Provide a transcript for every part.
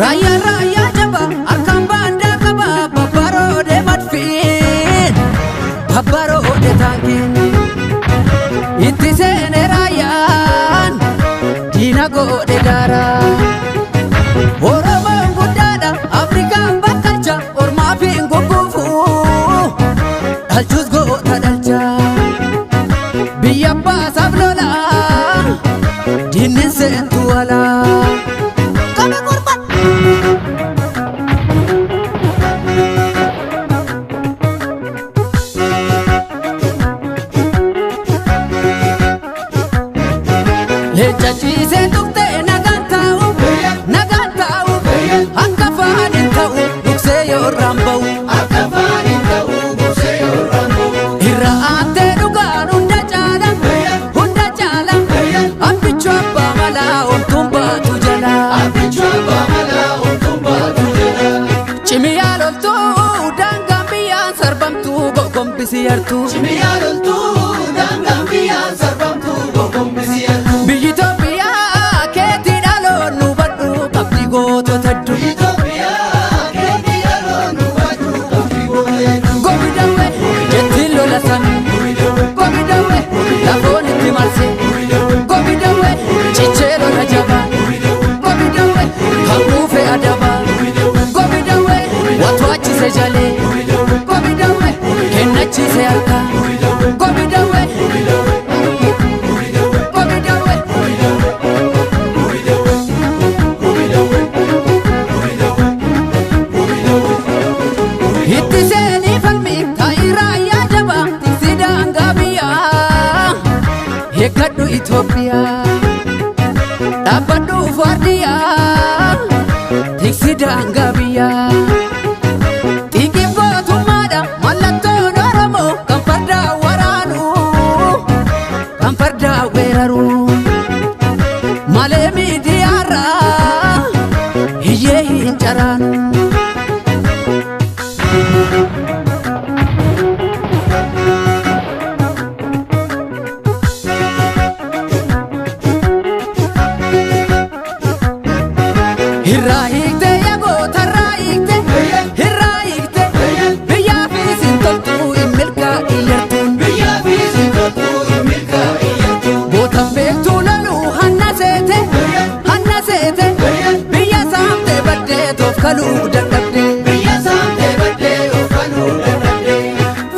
Raayyaa raayyaa jaba harkaan baandaa qaba babbaroodee madfiin babbaroodee taankiin itti seenee raayyaan diina godhe daaraa. Oromoon guddaadha Afrikaan bakkalcha ormaa fi hin gugguufu dhalchus goota dhalcha biyya abbaasaaf lola diinni seentu alaa. Qabe gorban. Leenca ciisee tuqxee nagaan taa'u nagaan taa'u akka afaan hin ta'u duksee yoo irraan ba'u. Akka afaan hin ta'u gorsee yoo raammoo. Irra aanteee dhugaan hunda caala hunda caala abbichuu abbaa malaa homtuun baatu jala. Abbichuu abbaa malaa homtuun baatu jala. Cimiyaa loltuu daangaan biyyaan sarbamtuu gogombisi yartuu. Cimiyaa loltuu daangaan biyyaan sarbamtuu gogombisi yartuu. Biyyi Itoophiyaa keetii dhaloon nu badhu qabdi gootota hedduu. Itoophiyaa keetii dhaloon nu badhu qabdi goota hedduu. Gobi dawwe jettiin lola san. Gobi dawwe lafoon itti marse. Gobi dawwe cichee lola jabaa. Gobi dawwe kan kuufe adabaa. Gobi dawwe watu achise jalee. Gobi dawwe kennachiise harkaa. Gobi dawwe. Gobi dawwe. Itti seenii falmi taa'ii raayyaa jabaa tiksi daangaa biyyaa. Eeggadhu Itoophiyaa dhaabbadhu faardiyaa tiksi daangaa biyyaa. Xiiqiin gootummaadha mallattoon Oromoo kan fardaa waraanu kan fardaa weeraru malee miidiyaarraa hiyyee hin caraanu. Irraa hiiktee yagoota irraa hiiktee irraa hiiktee biyyaa fi sintoltuu hin milkaa'in yartuun. Biyyaa fi sintoltuu hin milkaa'in yartuu. Goota beektuu loluu hanna seete hanna seete biyya saamtee baddee toof kaluu dadhabde. Biyya saamtee baddee of kaluu dadhabdee.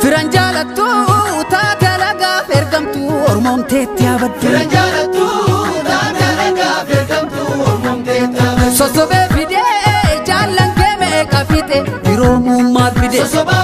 Firan jaalattuu taate alagaaf ergamtuu ormoomteetti yaabaddu. Firan jaalattuu taate alagaaf ergamtuu ormoomtee taabatu. Sossobee fidee jaallan kee meeqa fixe firoomuun maal fide? Sosobaa